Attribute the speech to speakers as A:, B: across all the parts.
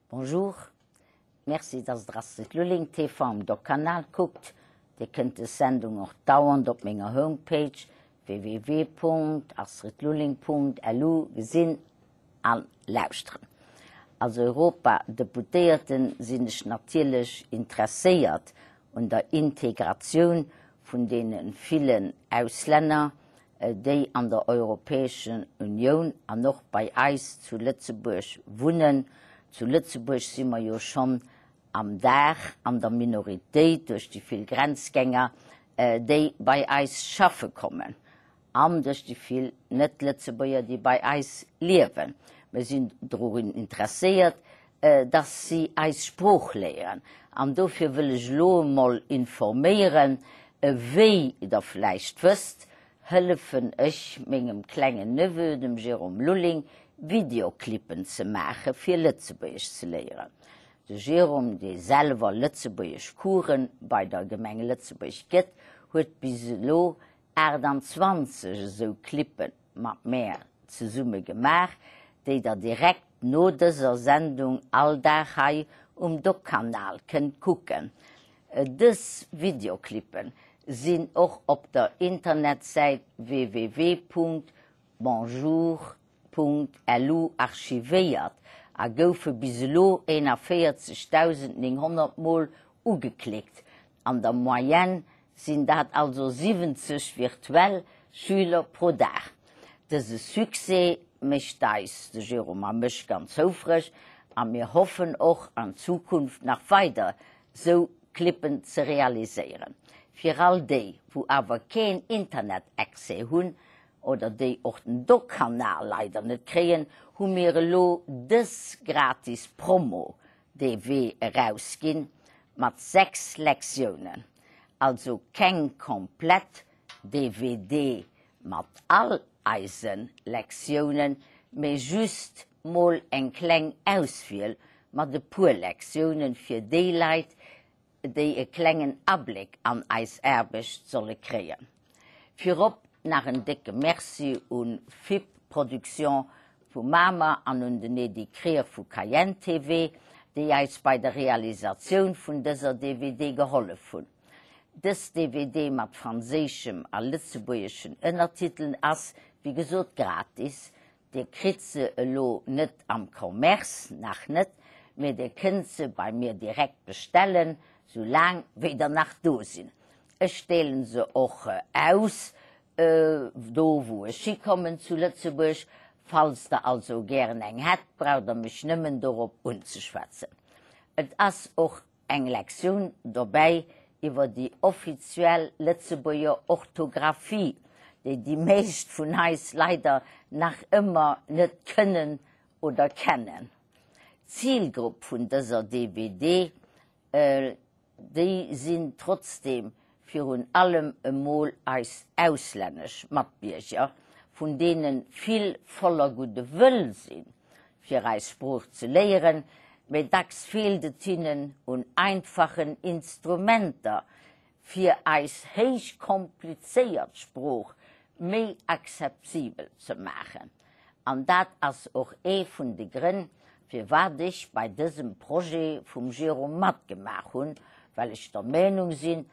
A: Bonjour, Merci dass der Astrid Lulling TV um Doc-Kanal kuckt. Dir kënnt des Sendung och dauernd op menger Homepage www.astridlulling.lu gesinn a lauschteren. Als Europadeputéierten sinn ech natierlech interesséiert un der Integratioun vun deene villen Auslänner, déi an der Europäeschen Unioun an och bei eis zu Lëtzebuerg wunnen. Zu Lëtzebuerg si mer jo schonn am Dag an der Minoritéit duerch déi vill Grenzgänger, déi bei eis schaffe kommen an duerch déi vill Net-Lëtzebuerger, déi bei eis liewen. Mir sinn dorun interesséiert, dass si eis Sprooch léieren. An dofir wëll ech elo emol informéieren, Wéi Der vläicht wësst, hëllefen ech mengem klengen Neveu, dem Jérôme Lulling, Videoclippen ze maache fir Lëtzebuergesch ze léieren. De Jérôme, dee selwer Lëtzebuergesch Coursen bei der Gemeng Lëtzebuerg gëtt, huet bis elo 28 esou Clippen mat mär zesumme gemaach, déi der direkt no dëser Sendung all Dag hei um Doc-Kanal kënnt kucken. Dës Videoclippen sinn och op der Internetsäit www.bonjour.lu archivéiert a goufe bis elo 41.900 Mol ugeklickt. An der Moyenne sinn dat also 70 virtuell Schüler pro Dag. Dëse Succès mécht eis, de Jérôme a mech, ganz houfreg a mir hoffen och an Zukunft nach weider sou Clippen ze realiséieren. Fir all déi, wou awer keen Internet-Accès hunn oder déi och den Doc-Kanal leider net kréien, hu mir elo dës gratis Promo dee Wee erausginn, mat 6 Lektiounen, also keng komplett DVD mat all eise Lektiounen, mee just mol eng kleng Auswiel mat e puer Lektiounen fir déi Leit, déi e klengen Abléck an eis Aarbecht solle kréien. Virop nach en décke Merci un FIP Production vu Mamer an un den Edy Krier vu Cayenne TV, déi eis bei der Realisatioun vun dëser DVD gehollef hunn. Dës DVD mat franséischem a lëtzebuergeschen Ënnertiteln ass, wéi gesot, gratis. Dir kritt se elo net am Commerce, nach net, mee dir kënnt se bei mir direkt bestellen, sou laang wéi der nach do sinn. Ech deelen se och aus, do wou ech hikommen zu Lëtzebuerg. Falls der also gären eng hätt, braucht der mech nëmmen dorop unzeschwätzen. Et ass och eng Lektioun dobäi iwwer déi offiziell Lëtzebuerger Orthografie, déi déi meescht vun eis leider nach ëmmer net kënnen oder kennen. D'Zilgrupp vun dëser DVD, déi sinn trotzdeem virun allem emol eis auslännesch Matbierger, vun deene vill voller gudde Wëll sinn, fir eis Sprooch ze léieren, mee dacks feelt et hinnen un einfachen Instrumenter, fir eis héich komplizéiert Sprooch méi akzeptibel ze maachen. An dat ass och ee vun de Grënn, firwat ech bei dësem Projet vum Jérôme matgemaach hunn, well ech der Meenung sinn,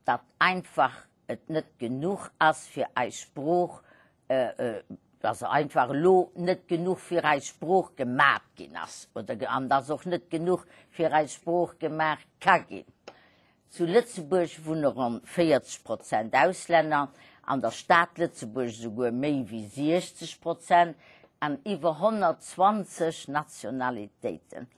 A: datt einfach et net genuch ass fir eis Sprooch, datt einfach elo net genuch fir eis Sprooch gemat ginn ass oder an datt och net genuch fir eis Sprooch gemaach ka ginn. Zu Lëtzebuerg wunne ronn 40 Prozent Auslänner, an der Stad Lëtzebuerg esouguer méi wéi 60 Prozent, an iwwer 120 Nationalitéiten.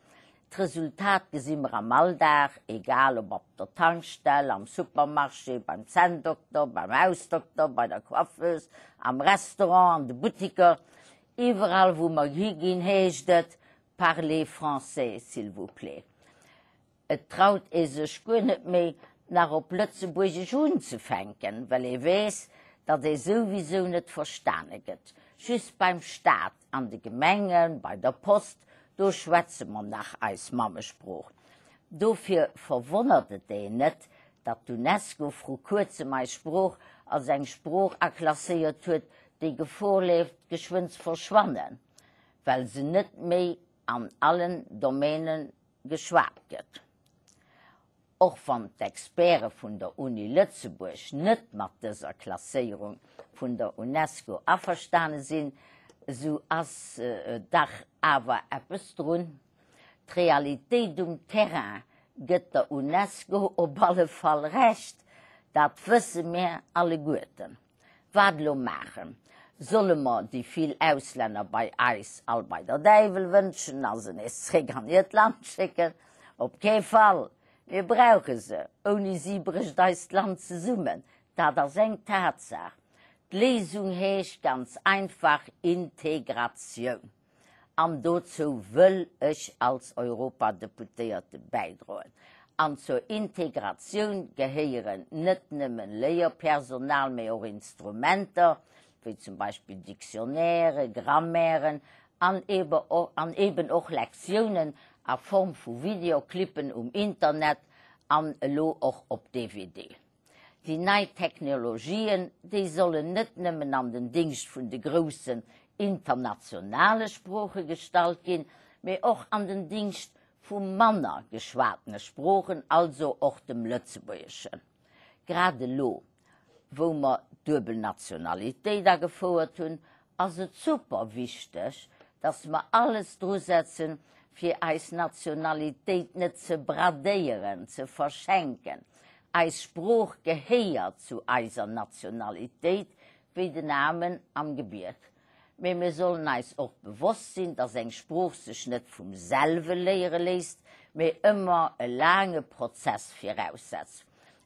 A: D'Resultat gesi mer am Alldag, egal ob op der Tankstell, am Supermarché, beim Zänndokter, beim Hausdokter, bei der Coiffeuse, am Restaurant, an de Buttiker. Iwwerall wou mer higinn heescht et, Parlez français, s'il vous plaît. Et traut ee sech guer net méi, nach op Lëtzebuergesch unzefänken, well ee weess, datt ee souwisou net verstane gëtt. Just beim Staat, an de Gemengen, bei der Post, do schwätze mer nach eis Mammesprooch. Dofir verwonnert et een net, datt d'UNESCO vru kuerzem eis Sprooch als eng Sprooch aklasséiert huet, déi Gefor leeft, geschwënn ze verschwannen, well se net méi. an allen Domäne geschwat gëtt. Och wann d'Experte vun der Uni Lëtzebuerg net mat dëser Klasséierung vun der Unesco averstane sinn, esou ass dach awer eppes drun. D'Realitéit um Terrain gëtt der Unesco op alle Fall Recht, dat wësse mir alleguerten. Wat elo maachen? Solle mer déi vill Auslänner bei eis all bei der Däiwel wënschen a se nees zréck an hiert Land schécken? Op kee Fall! Mir brauche se! Ouni si brécht eist Land zesummen, dat ass eng Tatsaach. D'Léisung heescht ganz einfach Integratioun. An dozou wëll ech als Europadeputéierte bäidroen. An zur Integratioun gehéieren net nëmmen Léierpersonal, mee och Instrumenter, wéi zum Beispill Dictionnairen, Grammairen an eben och Lektiounen a Form vu Videoclippen um Internet an elo och op DVD. Déi nei Technologien, déi sollen net nëmmen an den Dingscht vun de groussen internationale Sprooche gestallt ginn, mee och an den Dingscht vu manner geschwatene Sproochen, also och dem Lëtzebuergeschen. Grad elo, wou mer d'duebel Nationalitéit agefouert hunn, ass et super wichteg, dass mer alles drusetzen, fir eis Nationalitéit net ze bradéieren, ze verschenken. Eis Sprooch gehéiert zu eiser Nationalitéit wéi den Amen am Gebiet. Mee mir sollen eis och bewosst sinn, dass eng Sprooch sech net vum selwe léiere léisst, mee ëmmer e laange Prozess viraussetzt.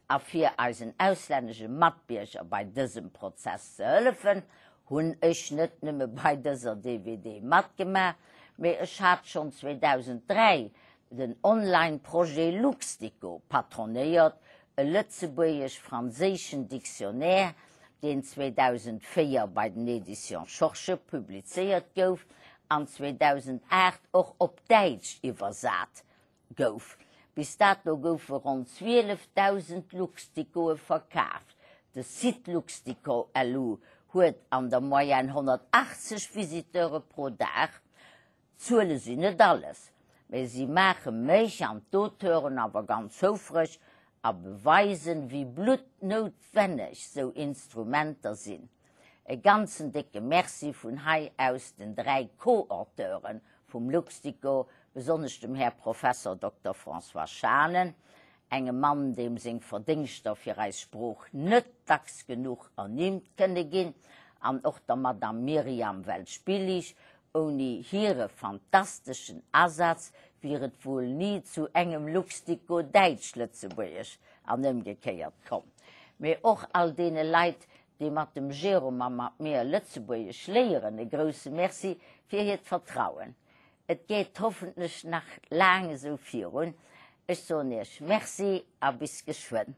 A: A fir eisen auslännesche Matbierger bei dësem Prozess ze hëllefen, hunn ech net nëmme bei dëser DVD matgemaach, mee ech hat schonn 2003 den Online-Projet Luxdico patronéiert, e lëtzebuergesch-franséischen Dictionnaire, deen 2004 bei den Editions Schorche publizéiert gouf an 2008 och op Däitsch iwwersat Gouf. Bis dato goufe ronn 12.000 Luxdicoe verkaaft. De Site Luxdico.lu huet an der Moyenne 180 Visiteure pro Dag. D'Zuele sinn net alles, mä si maache mech an d'Auteuren awer ganz houfreg a beweisen, wéi bluttnoutwenneg sou Instrumenter sinn. E ganzen décke Merci vun hei aus den 3 Co-Auteuren vum Luxdico, besonnesch dem Här Professor Dokter François Schanen, engem Mann, deem seng Verdéngschter fir eis Sprooch net dacks genuch ernimmt kënne ginn, an och der Madame Myriam Welschbillig, ouni hire fantasteschen Asaz wier et wuel ni zu engem Luxdico Däitsch-Lëtzebuergesch an ëmgekéiert komm. Mee och all deene Leit, déi mat dem Jérôme a mat mir Lëtzebuergesch léieren, e grousse Merci fir hiert Vertrauen. Et geet hoffentlech nach laang esou virun. Ech soen Iech Merci a bis geschwënn.